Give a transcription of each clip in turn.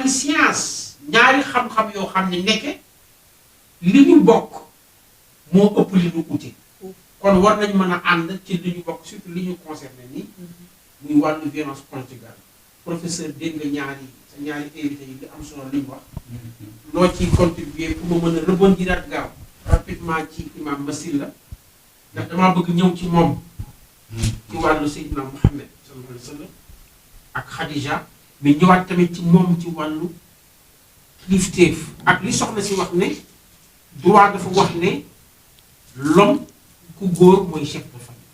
ñaari science ñaari xam-xam yoo xam ne nekke li ñu bokk moo ëpp li ñu ute kon war nañ mën a ànd ci li ñu bokk surtout li ñu concerné nii muy wàllu violence conjugale professeur dégg nga ñaari invité yi li am solo li ñu wax loo ci contribuer pour ma mën a rebondir ak gaaw rapidement ci imam Masila ndax damaa bëgg ñëw ci moom ci wàllu Seydina Muhammad sallallahu alayhi wa sallam ak Khadija mais ñëwaat tamit ci moom ci wàllu kilifteef ak li soxna si wax ne droit dafa wax ne l'homme ku góor mooy chef de famille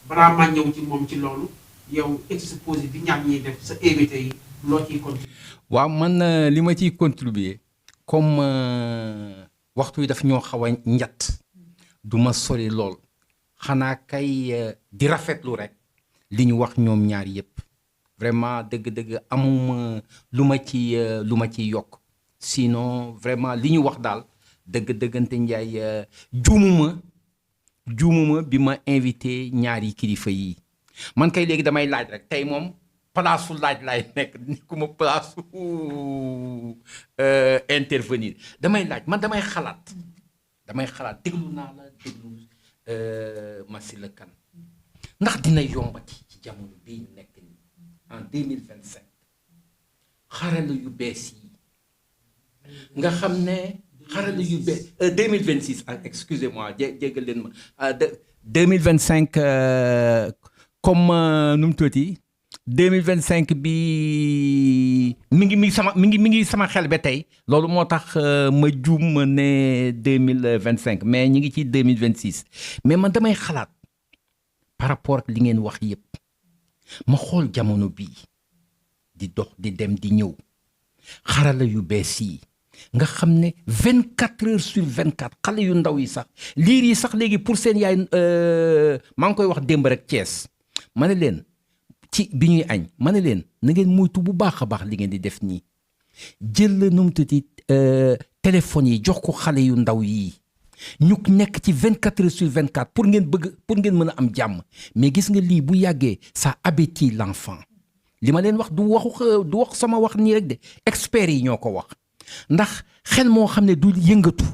balaa maa ñëw ci moom ci loolu yow exposé bi ñaar ñiy def sa invité yi loo ciy contribuer. waaw man li ma ciy contribuer comme waxtu yi daf ñoo xaw a njat du ma sori lool xanaa kay di rafetlu rek li ñu wax ñoom ñaar yëpp vraiment dëgg-dëgg amuma lu ma ci yokk sinon vraiment li ñu wax daal dëgg-dëggante Njaay juumuma bi ma invité ñaari kilifa yi man kay léegi damay laaj rek tey moom palaasu laaj laay nekk ni ku ma palaasu intervenir damay laaj man damay xalaat déglu naa la déglu Masila Kane ndax dina yombati ci jamono bii ñu nekk nii en 2025 xarala yu bees yi nga xam ne xarala yu bees 2026 excusez-moi jéggal leen ma 2025 comme nu mu tuuti 2025 bi mi ngi sama xel ba tey loolu moo tax ma juum ma ne 2025 mais ñi ngi ci 2026 mais man damay xalaat par rapport ak li ngeen wax yépp ma xool jamono bii di dox di dem di ñëw xarala yu bees yi nga xam ne 24 heures sur 24 xale yu ndaw yi sax liir yi sax léegi pour seen yaay maa ngi koy wax démb rek Thiès ma ne leen ci bi ñuy añ ma ne leen na ngeen moytu bu baax a baax li ngeen di def nii jël la nu mu tuuti téléphone yi jox ko xale yu ndaw yii ñu nekk ci 24 heures sur 24 pour ngeen mën a am jàmm mais gis nga lii bu yàggee ça abétit l'enfant li ma leen wax du wax sama wax nii rek de experts yi ñoo ko wax ndax xel moo xam ne du yëngatu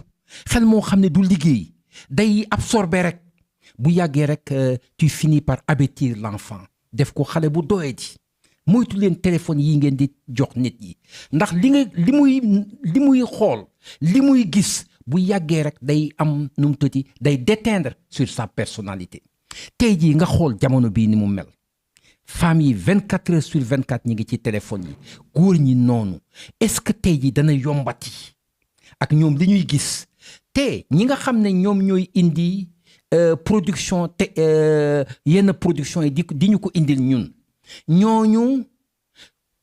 xel moo xam ne du liggéey day absorber rek bu yàggee rek tu finis par abétir l'enfant def ko xale bu doyadi moytu leen téléphone yi ngeen di jox nit yi ndax li muy xool li muy gis bu yàggee rek day am nu mu tuuti day déteindre sur sa personnalité tey jii nga xool jamono bii ni mu mel femmes yi 24 heures sur 24 ñi ngi ci téléphone yi góor ñi noonu est-ce que tey jii dana yombati ak ñoom li ñuy gis te ñi nga xam ne ñoom ñooy indi production te yenn production yi di ñu ko indil ñun ñooñu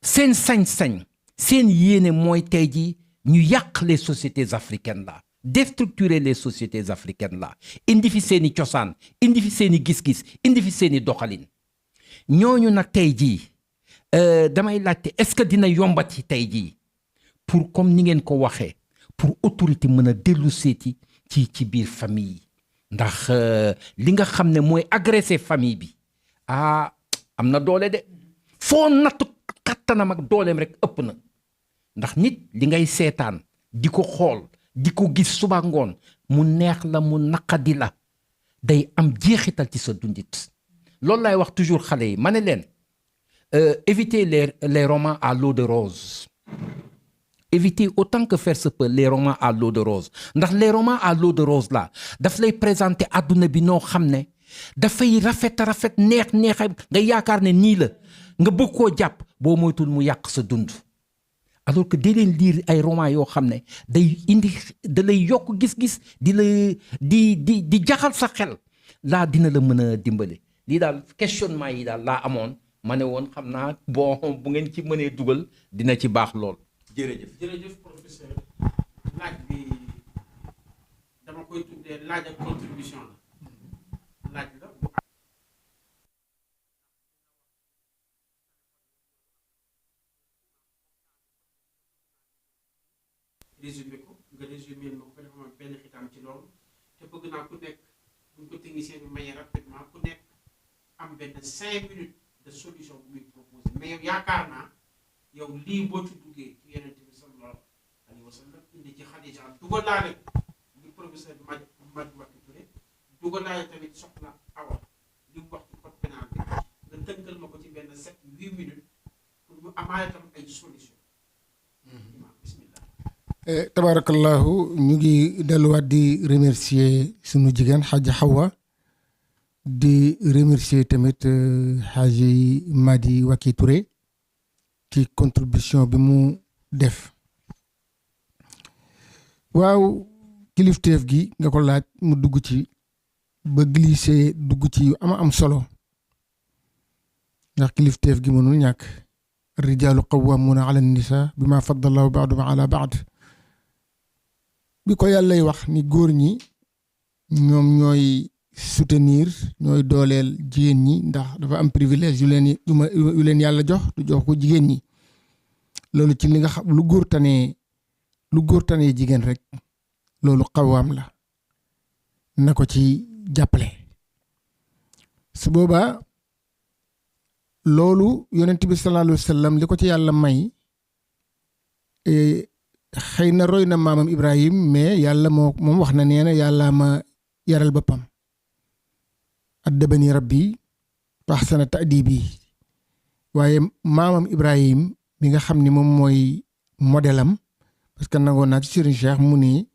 seen sañ-sañ seen yéene mooy tey jii ñu yàq les sociétés africaines là déstructurer les sociétés africaines là indi fi seen i cosaan indi fi seen i gis-gis indi fi seen i doxalin ñooñu nag tey jii damay laajte est-ce que dina yombati tey jii pour comme ni ngeen ko waxee pour autorité mën a dellu seeti ci biir famille yi ndax li nga xam ne mooy agresser famille bi am na doole de foo natt kattanam ak dooleem rek ëpp na ndax nit li ngay seetaan di ko xool di ko gis suba ngoon mu neex la mu naqadi la day am jeexital ci sa dundit loolu laay wax toujours xale yi ma ne leen éviter les romans à l'eau de rose éviter autant que faire se peut les romans à l'eau de rose ndax les romans à l'eau de rose là daf lay présenter adduna bi noo xam ne dafay rafet neex nga yaakaar ne nii la nga bëgg koo jàpp boo moytul mu yàq sa dund alors que dee leen lire ay romans yoo xam ne da lay yokk gis-gis di jaxal sa xel laa dina la mën a dimbale lii daal questionnement yi daal laa amoon ma ne woon xam naa bon bu ngeen ci mënee dugal dina ci baax lool. jërëjëf professeur laaj bi dama koy tuddee laaj ak contribution la laaj la bu résumé ko nga résumé ma ko dafa am benn xitam ci loolu te bëgg naa ku nekk buñ ko technicien bi mayee rapidement ku nekk am benn 5 minutes de solution bu muy proposé mais yow yaakaar naa yow lii boo ci duggee ci Yonent bi sallallahu alayhi wa sallam indi ci Xadija dugalaale li professeur Madické Touré dugalaale tamit soxna Awa li mu wax ci code pénal bi nga tënkal ma ko ci benn 7-8 minutes pour ñu amaale tam ay solution. Bismillah. Tabarakallahu ñu ngi delluwaat di remercier sunu jigéen Xaaja Hawa di remercier tamit Xaaji Madické Touré ci contribution bi mu def. waaw kilifteef gi nga ko laaj mu dugg ci ba glissé dugg ci yu am solo ndax kilifteef gi mënul ñàkk rijaalu qawwaamuuna ala nisa bima faddala ba'duhum ala ba'd bi ko yàllay wax ni góor ñi ñoom ñooy soutenir ñooy dooleel jigéen ñi ndax dafa am privilège yu leen yàlla jox du jox ko jigéen ñi loolu ci li nga xam lu góor tanee jigéen rek loolu xawaam la na ko ci jàppale su boobaa loolu yonent bi sallallahu alayhi wa sallam li ko ci yàlla may xëy na roy na maamam Ibrahim mais yàlla moom wax na nee na yàlla ma yaral boppam addabani rabbi fa ahsana ta'dibi waaye maamam Ibrahim mi nga xam ni moom mooy modèle am parce que nangoon naa ci Serigne Cheikh mu ni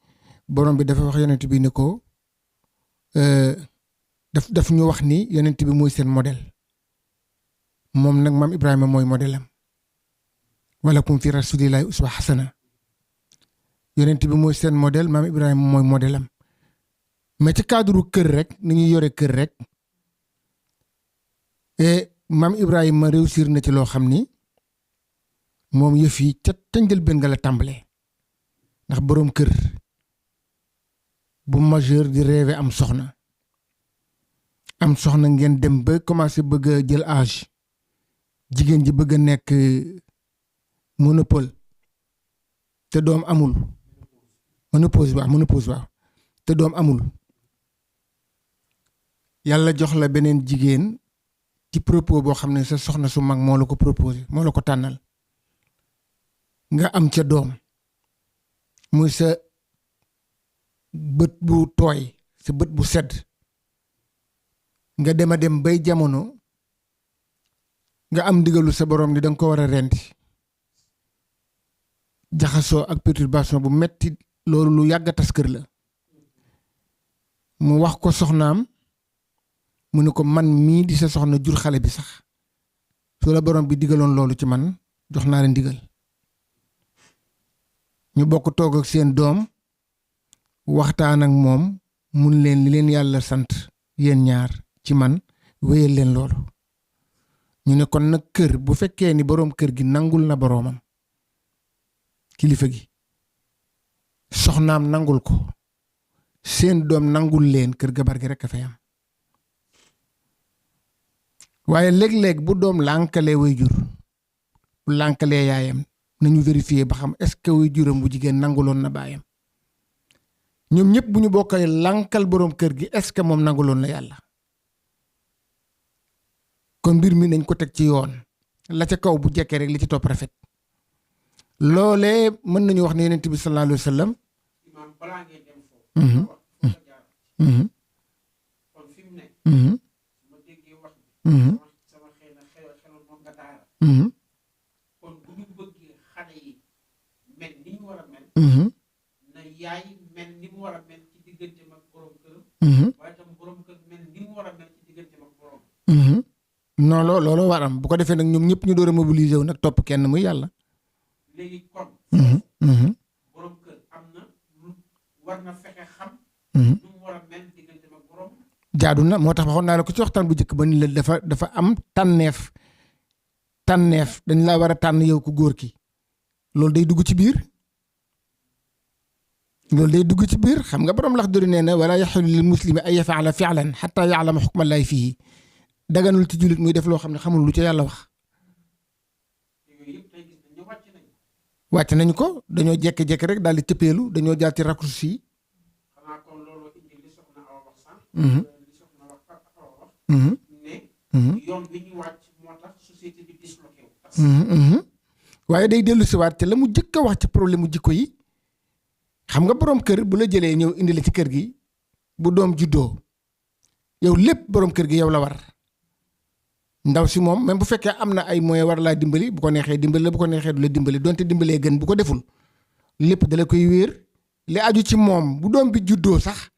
borom bi dafa wax yonent bi ni ko daf ñu wax ni yonent bi mooy seen modèle moom nag maam Ibrahima mooy modèle am walakum fi rasulillahi uswa hasana yonent bi mooy seen modèle maam Ibrahima mooy modèle am mais ci cadre kër rek ni ñuy yore kër rek et maam Ibrahima réussir na ci loo xam ni moom yëf yi ca njëlbéen nga la tàmbalee ndax boroom kër bu majeur di rêver am soxna ngeen dem ba commencé bëgg a jël âge jigéen ji bëgg a nekk monopole te doom amul ménopause waaw te doom amul yàlla jox la beneen jigéen ci propos boo xam ne sa soxna su mag moo la ko proposé moo la ko tànnal nga am ca doom muy sa bët bu tooy sa bët bu sedd nga dem bay jamono nga am ndigalu sa borom ni danga ko war a rendi jaxasoo ak perturbation bu metti loolu lu yàgg a tas kër la mu wax ko soxnaam mu ne ko man mii di sa soxna jur xale bi sax su la borom bi digaloon loolu ci man jox naa la ndigal ñu bokk toog ak seen doom waxtaan ak moom mun leen li leen yàlla sant yéen ñaar ci man wéyal leen loolu ñu ne kon nag kër bu fekkee ni boroom kër gi nangul na boroomam kilifa gi soxnaam nangul ko seen doom nangul leen kër gabar gi rekk a fay am waaye léeg-léeg bu doom lànkalee way jur bu lànkalee yaayam nañu vérifier ba xam est-ce que way juram bu jigéen nanguloon na baayam ñoom ñëpp bu ñu bokkee lànkal boroom kër gi est-ce que moom nanguloon na yàlla kon mbir mi nañ ko teg ci yoon la ca kaw bu jekkee rek li ci topp rafet loolee mën nañu wax ne yonent bi sallallahu alayhi wa sallam imaam balaa ngeen dem foofu kon fi mu nekk ma déggee wax bi sama xelal moom nga daara kon bu ñu bëggee xale yi mel ni ñu war a mel na yaay mel ni mu war a mel ci digganteem ak borom këram waaye tam borom kër mel ni mu war a mel ci digganteem ak borom non looloo war am bu ko defee nag ñoom ñëpp ñu door a mobiliser wu nag topp kenn muy yàlla léegi kon borom kër am na lu war na fexe xam lu mu war a mel digganteem ak borom jaadu na moo tax waxoon naa la ko ci waxtaan bu njëkk ba ni la dafa am tànneef dañ laa war a tànn yow ku góor ki loolu day dugg ci biir xam nga borom lax dori nee na wala yaxillu lil muslimi an yafaala fi'lan xataa ya'lama xukma llaahi fiihi daganul ci jullit muy def loo xam ne xamul lu ca yàlla wax wàcc nañ ko dañoo jékki-jékki rek daal di cëppeelu dañoo jaar ci raccourci yi xanaa kon loolu indi li soxna Awa wax sànq li soxna wax Awa wax ne yoon bi ñu wàcc moo tax société bi disloqué wu waaye day dellu siwaat te la mu jëkk a wax ci problème mu jikko yi xam nga borom kër bu la jëlee ñëw indi la ci kër gi bu doom juddoo yow lépp borom kër gi yow la war ndaw si moom même bu fekkee am na ay moyens war laa dimbali bu ko neexee dimbali la bu ko neexee du la dimbali donte dimbalee gën bu ko deful lépp dala koy wéer li aju ci moom bu doom bi juddoo sax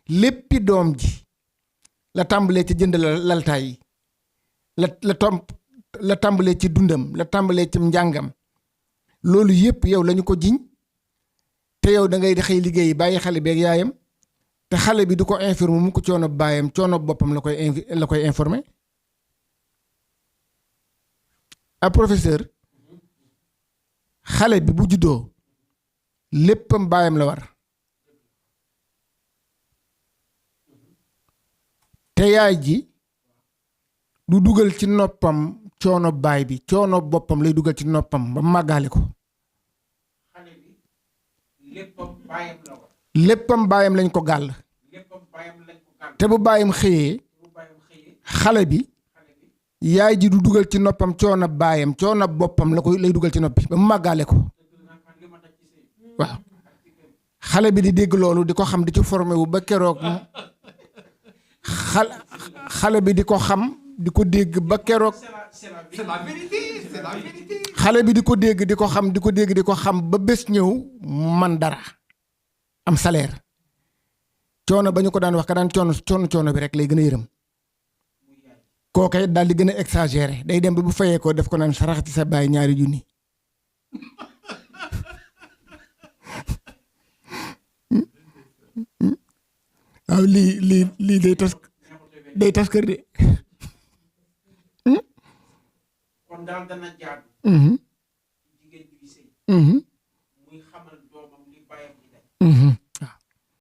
léppi doom ji la tàmbalee ci jënd la laltaay yi la tàmbalee ci dundam la tàmbalee ci njàngam loolu yépp yow lañu ko jiñ te yow da ngay xëy liggéey bàyyi xale beeg yaayam te xale bi du ko informer mu ko coono baayam coono boppam la koy informer a professeur xale bi bu juddoo léppam baayam la war te yaay ji du dugal ci noppam coono baay bi coono boppam lay dugal ci noppam ba màggaale ko xale bi léppam baayam la war léppam baayam lañ ko gàll léppam baayam lañ ko gàll te bu baayam xëyee xale bi yaay ji du dugal ci noppam coono baayam coono boppam lay dugal ci noppi ba mu màggaale ko waaw xale bi di dégg loolu di ko xam di ci formé wu ba keroog xale bi di ko xam di ko dégg ba keroog c'est la vérité, c'est la vérité. xale bi di ko dégg di ko xam di ko dégg di ko xam ba bés ñëw man dara am salaire coono ba ñu ko daan wax ka daan coono bi rek lay gën a yërëm kooka daal di gën a exagéré day dem ba bu fayee ko def ko naan sarax ci sa baay ñaari junni waaw lii day tas kër de. kon daal dana jaadu. jigéen bi sëy